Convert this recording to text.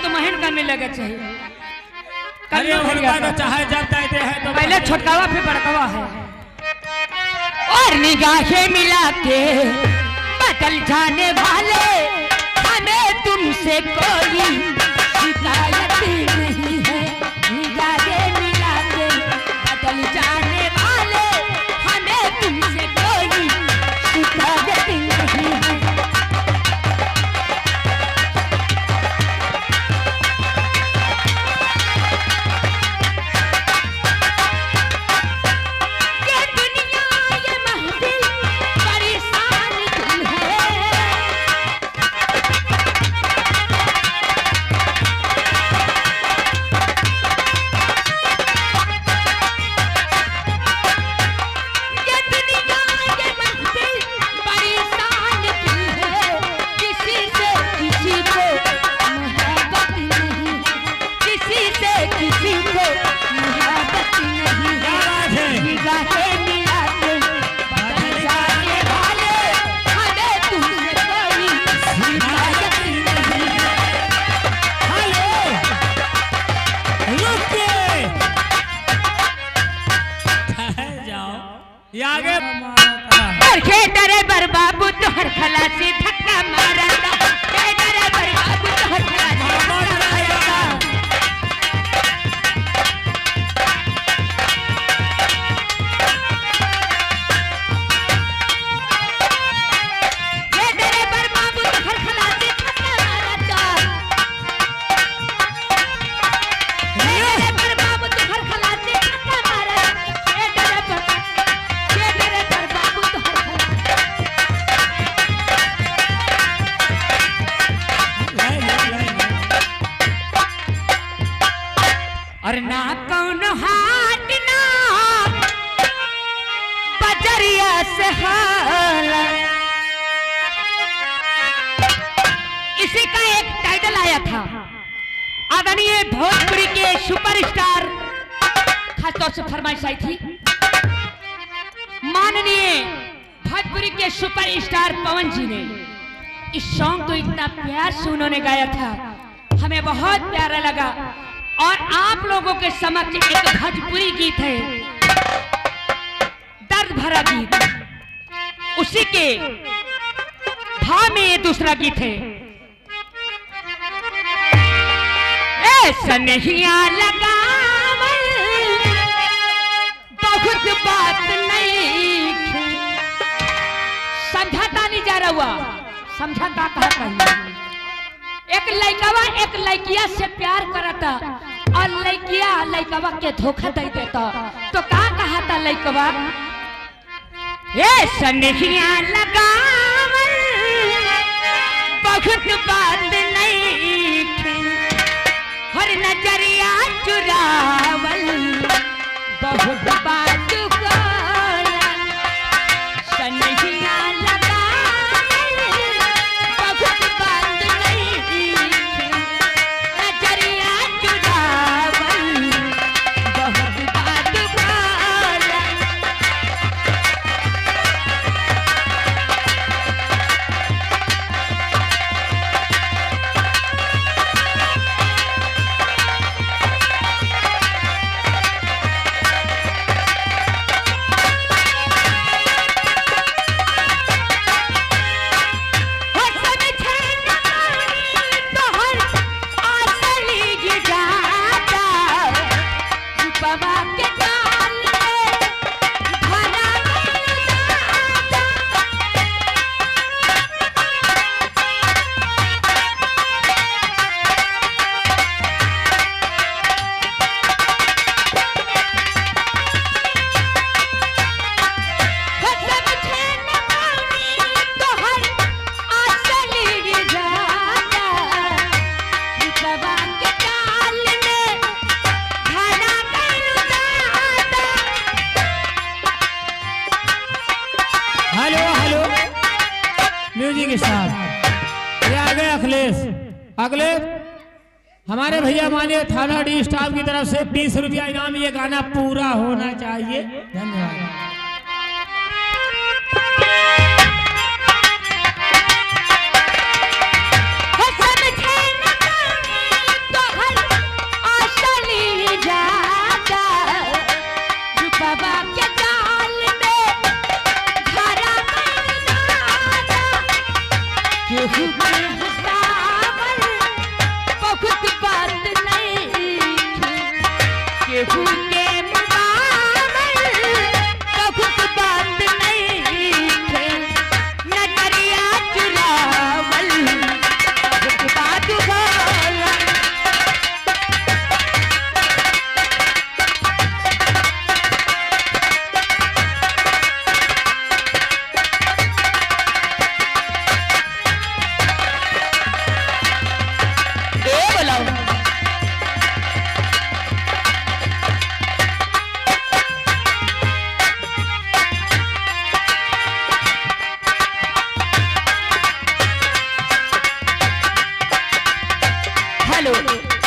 तुम्हें का मिलेगा चाहिए। अरे कन्नू भैया हुनका का। तो चाहे जब देते हैं तो पहले छोटकावा फिर बड़कावा है। और निगाहें मिला के बदल जाने वाले, हमें तुमसे कोई शिकायत नहीं है। निगाहें मिला के बदल जाने वाले, हमें तुमसे कोई शिकायत नहीं है। ये दुनिया ये महफिल परेशान क्यों है? ये दुनिया ये महफिल परेशान क्यों है? किसी से किसी को मोहब्बत नहीं, किसी से किसी को मोहब्बत नहीं क्या है। बात है। निगाहें मिला के बदल जाने वाले, हमें तुमसे कोई शिकायत नहीं है। हेलो, रुक के ठहर जाओ, ये आगे। और खे ड्राइवर बाबू तोहर खलासी धक्का मारता, हे ड्राइवर बाबू तोहर खलासी धक्का मारता। हे ड्राइवर बाबू तोहर खलासी धक्का मारता, हे ड्राइवर बाबू तोहर खलासी धक्का मारता, हे ड्राइवर, हे ड्राइवर बाबू तोहर खलासी। ले, ले, ले, ले। और ना कौन हाट ना बजरिया से हाला। इसी का एक टाइटल आया था। आदरणीय भोजपुरी के सुपरस्टार, खासतौर से फरमाइश आई थी, माननीय भोजपुरी के सुपरस्टार पवन जी ने इस सॉन्ग को इतना प्यार से उन्होंने गाया था, हमें बहुत प्यारा लगा। और आप लोगों के समक्ष एक भोजपुरी गीत है, दर्द भरा गीत, उसी के भाव में ये दूसरा गीत है। ए सनहिया लगावल बहुत बात नहीं, समझाता नहीं जा रहा हुआ, समझाता कहा कही। एक लड़कवा एक लड़किया से प्यार करता और लड़किया लड़कवा के धोखा दे देता, तो का कहा था लड़कवा? ए सनहिया लगावल बहुत बात नहीं, हर नजरिया चुरावल बहुत बात होला। सनहिया लगावल बहुत बात नहीं, नजरिया चुरावल बहुत बात होला। हो समझे न तोहर असली जाता, रूपवा के जाल में भरा गइल दाता। हो समझे न तोहर असली जाता, रूपवा के जाल में भरा गइल दाता। हेलो हेलो, म्यूजिक स्टार, ये आ गए अखिलेश। अगले हमारे भैया माननीय थाना डी स्टाफ की तरफ से 20 रुपया इनाम। ये गाना पूरा होना चाहिए। धन्यवाद। हो समझे न हेलो।